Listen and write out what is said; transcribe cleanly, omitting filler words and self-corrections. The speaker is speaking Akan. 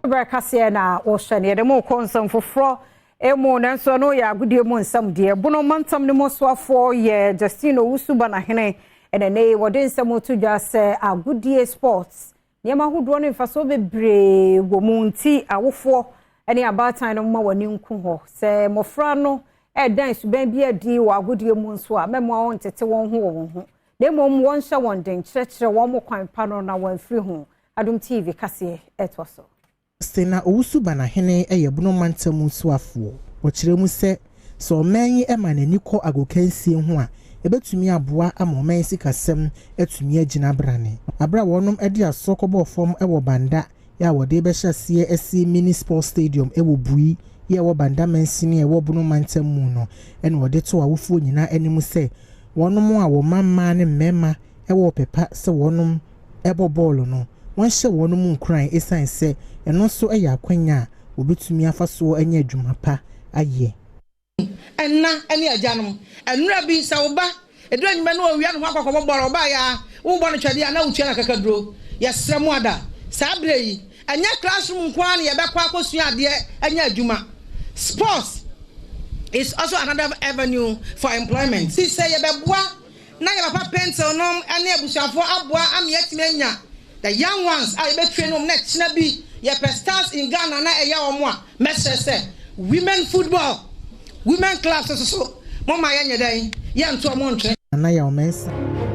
Berɛ kaseɛ na wɔhyɛ no, yɛde mo kɔ nsɛm foforɔ mu, nanso ɛno yɛ agodie mu nsɛm deɛ. Bono mantam no mu soafoɔ yɛ Justine Owusu Banahene ɛna ne wɔde nsɛm to dwa sɛ agodie, sports, nneɛma ahodoɔ no mfasoɔ bebree wɔ mu, nti awofoɔ ne abaatan no ma wɔn ani nku hɔ sɛ mmɔfra no ɛredan suban bi adi wɔ agodie mu nso a, mɛmoa wɔn tete wɔn ho wɔ wɔn ho, na mmom wɔnhyɛ wɔn den, kyerɛkyerɛ wɔn mo kwan pa no na wɔamfiri ho. Adom TV kaseɛ ɛtoa so. Sena Owusu Banahene yɛ Bono mantam soafoɔ. Wɔkyerɛ mu sɛ sɛ ɔman yi ma n'ani kɔ agokansie ho a, ɛbɛtumi aboa ama ɔman sikasɛm atumi agyina brane. Abere a wɔnom de asɔ kɔbɔɔ fam wɔ Banda yɛ a wɔde bɛhyɛ aseɛ asi mini sports stadium wɔ Bui yɛ ɛwɔ Banda mansini a ɛwɔ Bono mantam mu no, ɛna wɔde to awofoɔ nyinaa anim sɛ wɔnom a wɔma mmaa ne mmarima wɔ pɛpa sɛ wɔnom ɛbɔ bɔɔlo no, wɔnhyɛ wɔn mu nkuran, ɛsiane sɛ ɛno nso yɛ akwanya a wɔbɛtumi afa soɔ anya adwuma pa ayɛ. Ɛna ne agyanom, nnura bi sɛ wo ba ɛduru anwummerɛ no, ɔwia ne ho akɔkɔbɔ bɔɔl, ɔbaa yɛ a wobɔ no twɛdeɛ a na wotua no akakaduro. Yɛsrɛ mu ada saa berɛ yi, ɛnyɛ classroom nko ara na yɛbɛkɔ akɔsua adeɛ anya adwuma. Sports is also another avenue for employment. Ti sɛ yɛbɛboa na yɛ papa pencil nom ne abusuafoɔ aboa ama yɛatumi anya the young ones a yɛbɛtrain wɔn na ɛkyena bi yɛpɛ stars in Ghana na ɛyɛ wɔn a, mɛsrɛ sɛ women football, women clubs nso so, moma yɛnyɛ dɛn, yɛnto ɔmo ntwene. Nana Yaw Mensah.